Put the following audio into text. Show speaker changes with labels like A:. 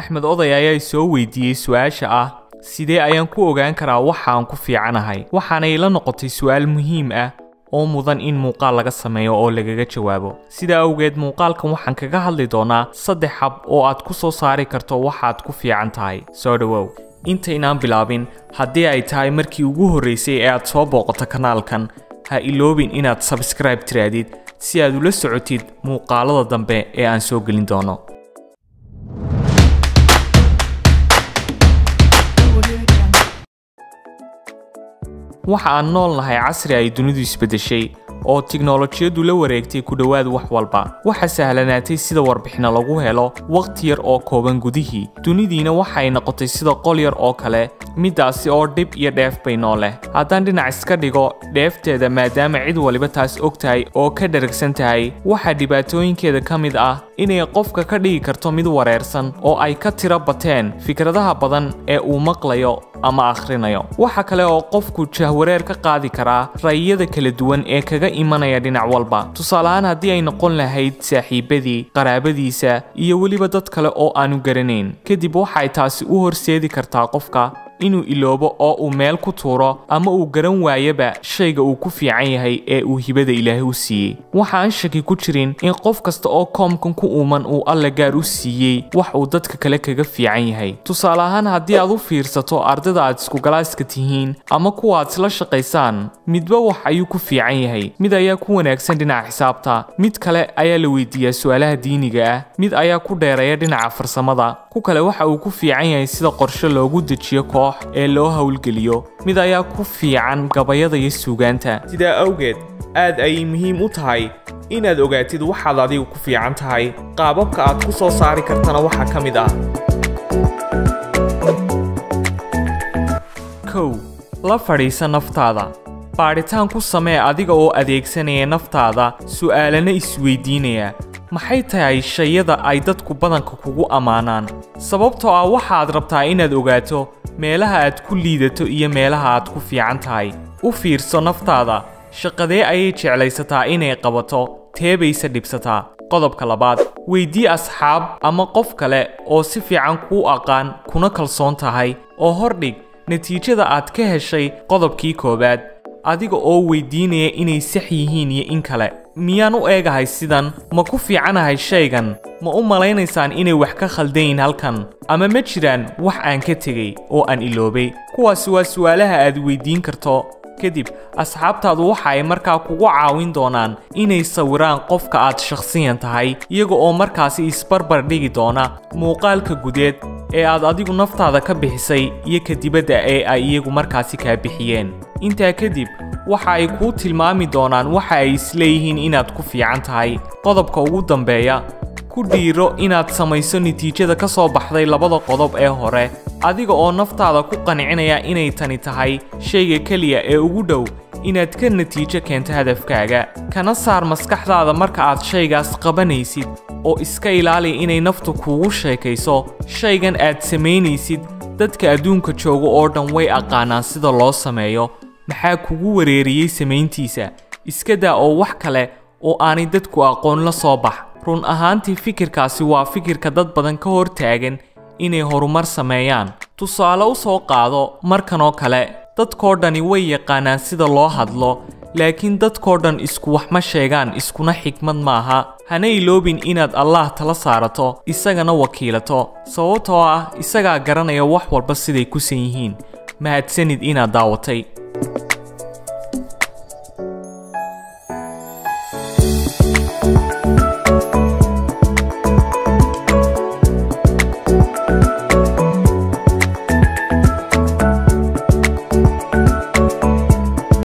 A: Axmed Oday ayaa soo weydiiyey su'aasha ah: sidee ayaan ku ogaan karaa waxa aan ku fiicanahay? Waxaanay la noqotay su'aal muhiim ah oo mudan in muuqaal laga sameeyo oo lagaga jawaabo. Sidaa awgeed, muuqaalkan waxaan kaga hadli doonaa 3 hab oo aad ku soo saari karto waxaad ku fiican tahay. Soo dhawow. Intaynaan bilaabin, haddii ay tahay markii ugu horreysay ee aad soo booqato kanaalkan, ha iloobin inaad subscribe tiraadid si aad ula socotid muuqaalada dambe ee aan soo gelin doono.
B: Audio Jungle.
A: Waxa aan nool nahay casri ay dunidu isbeddeshay oo tiknoolajiyadu la wareegtay ku dhowaad wax walba. Waxa sahlanaatay sida warbixino lagu helo waqti yar oo kooban gudihii. Dunidiina waxay noqotay sida qol yar oo kale, midaasi oo dhib iyo dheef bay noo leh. Haddaan dhinac iska dhigo dheefteeda, maadaama cid waliba taas og tahay oo ka dheragsan tahay, waxaa dhibaatooyinkeeda ka mid ah inay qofka ka dhigi karto mid wareersan oo ay ka tiro bateen fikradaha badan ee uu maqlayo ama akhrinayo. Waxa kale oo qofku jahwareer ka qaadi karaa ra'yiyada kala duwan ee kaga imanaya dhinac walba. Tusaale ahaan, haddii ay noqon lahayd saaxiibadii, qaraabadiisa iyo weliba dad kale oo aanu garanayn. Kadib waxay taasi u horseedi kartaa qofka inuu iloobo oo uu meel ku tuuro ama uu garan waayaba shayga uu ku fiican yahay ee uu hibada Ilaahay u siiyey. Waxa aan shaki ku jirin in qof kasta oo koomkan ku uuman uu Alle gaar u siiyey wax uu dadka kale kaga fiican yahay. Tusaale ahaan, haddii aad u fiirsato ardayda aad isku galaaska tihiin ama kuwa aad isla shaqaysaan, midba wax ayuu ku fiican yahay. Mid ayaa ku wanaagsan dhinaca xisaabta, mid kale ayaa la weydiiyaa su'aalaha diiniga ah, mid ayaa ku dheereeya dhinaca farsamada, ku kale waxa uu ku fiican yahay sida qorshe loogu dejiyo koox ee loo howlgeliyo, mid ayaa ku fiican gabayada iyo suugaanta. Sidaa awgeed, aad ayay muhiim u tahay inaad ogaatid waxaad adigu ku fiican tahay. Qaababka aad ku soo saari kartana waxaa ka mid ah: 1, la fadhiisa naftaada, baadhitaan ku samee adiga oo adeegsanaya naftaada, su'aalana isweydiinaya: maxay tahay shayada ay dadku badanka kugu ammaanaan? Sababtoo ah waxaad rabtaa inaad ogaato meelaha aad ku liidato iyo meelaha aad ku fiican tahay. U fiirso naftaada: shaqadee ayay jeclaysataa inay qabato, teebayse dhibsataa? Qodobka labaad, weydii asxaab ama qof kale oo si fiican kuu aqaan kuna kalsoon tahay, oo hordhig natiijada aad ka heshay qodobkii koowaad, adiga oo weydiinaya inay sax yihiin iyo in kale. Miyaan u eegahay sidan? Ma ku fiicanahay shaygan? Ma u malaynaysaan inay wax ka khaldayin halkan, ama ma jiraan wax aan ka tegey oo aan iloobay? Kuwaasi waa su'aalaha aad weydiin karto. Kadib asxaabtaadu waxa ay markaa kugu caawin doonaan inay sawiraan qofka aad shakhsiyan tahay, iyaga oo markaasi isbarbar dhigi doona muuqaalka gudeed ee aad adigu naftaada ka bixisay iyo ka dibadda ee ay iyagu markaasi kaa bixiyeen. Intaa kadib waxa ay kuu tilmaami doonaan waxa ay isleeyihiin inaad ku fiican tahay. Qodobka ugu dambeeya, ku dhiiro inaad samayso natiijada ka soo baxday labada qodob ee hore, adiga oo naftaada ku qancinaya inay tani tahay shayga keliya ee ugu dhow inaad ka natiijo keento hadafkaaga. Kana saar maskaxdaada marka aad shaygaas qabanaysid, oo iska ilaali inay naftu kuugu sheekayso shaygan aad samaynaysid dadka adduunka jooga oo dhan way aqaanaan sida loo sameeyo, maxaa kugu wareeriyey samayntiisa? Iska daa oo wax kale oo aanay dadku aqoon la soo bax. Run ahaantii, fikirkaasi waa fikirka dad badan ka hor taagan inay horumar sameeyaan. Tusaale u soo qaado markan oo kale: dadkoo dhani way yaqaanaan sida loo hadlo, laakiin dadkoo dhan isku wax ma sheegaan, iskuna xikmad maaha. Hana iloobin inaad Allah tala saarato, isagana wakiilato, sababtoo ah isagaa garanaya wax walba siday kusan yihiin. Mahadsanid inaad daawatay.